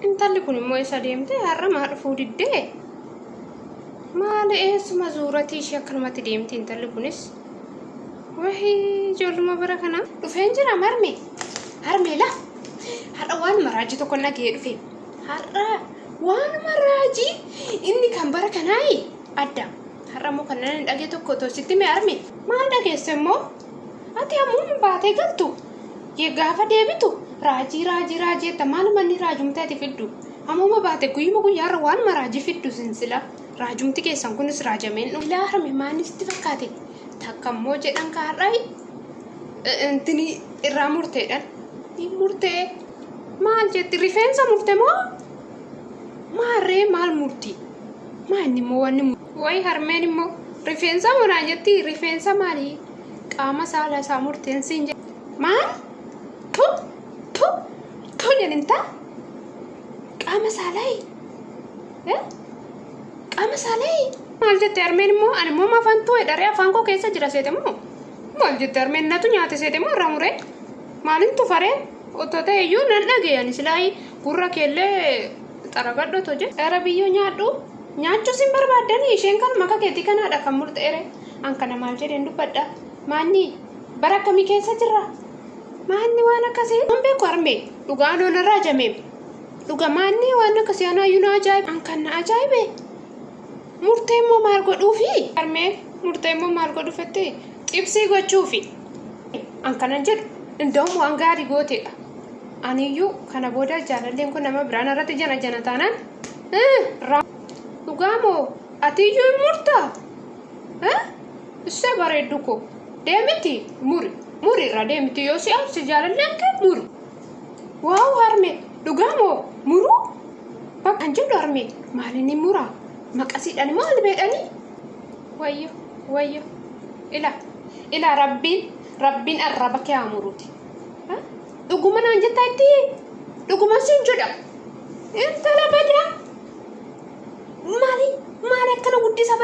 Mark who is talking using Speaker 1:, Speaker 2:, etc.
Speaker 1: Intalli kun immoo eessa deemte har'a maa dhufuu diddee? Maali eessuma zuuratii ishee akkanumatti deemti intalli kunis? Wahii ijoolluma bara kanaa. Dhufeen jira marme. Harmee la. Har'a waanuma raajii tokko dhaga'ee dhufe. Har'a waanuma raajii inni kan bara kanaayi adda. Har'a immoo kan nan dhagee tokko otoo sitti mee harme. Maal dhageesse immoo? Ati ammuma baatee galtu gaafa deebitu raajii raajii raajii jetta maaluma inni raajumti ati fiddu ammuma baate guyyuma guyyaarra waanuma raajii fiddu sinsila raajumti keessan kunis raajameen dhumu. Ilaa harme maanni sitti fakkaate takka immoo jedhan kaarrayi intini irraa murteedhan hin murtee maal jetti rifeensa murte moo maarree maal murti maa inni immoo wanni wayi harmeen immoo rifeensa moo naan jetti rifeensa maalii qaama saala isaa murteen siin jedhe maal tu tu tu jedhinta qaama saalaayi qaama saalaayi maal jette harmeen immoo ani immoo maafan tu'e dharee afaan koo keessa jira seete moo maal jette harmeen natu nyaate seete moo irraa muree maalin tufaree otoo ta'e iyyuu nan dhagee ani silaayi gurra keellee xaragadhu otoo jedhe gara biyyoo nyaadhu nyaachuu sin barbaaddanii isheen kanuma akka keetii kanaadha kan murteere an kana maal jedheen dubbadha maanni bara akkamii keessa jirra maanni waan akkasii an beeku harmee dhugaa anoo narraa jameem dhuga maanni waan akkasii anaayyuu na ajaa'ibe an kan na ajaa'ibe murtee immoo maal godhuufi harmee murtee immoo maal godhuufetti xibsii gochuufi an kanan jedhu inda'um waan gaarii gooteedha aniyyuu kana booda jaalalleen kun nama biraan irratti jana jana taanaan dhugaa moo atiyyuu hin murtaa Issee bareeddu koo deemiti muri muri irra deemiti yoo si aarse jaalalleen kee muri. Waaw harme dhugaa moo muruu bakka kan jedhu harme maaliin hin muraa maqasiidhaan immoo albeedhanii wayyo wayyo ila ila rabbiin rabbiin arraba kee haa muruuti. Dhuguma naan jettaa itti dhuguma siin jedha intala badaa maali maali akkana guddisa.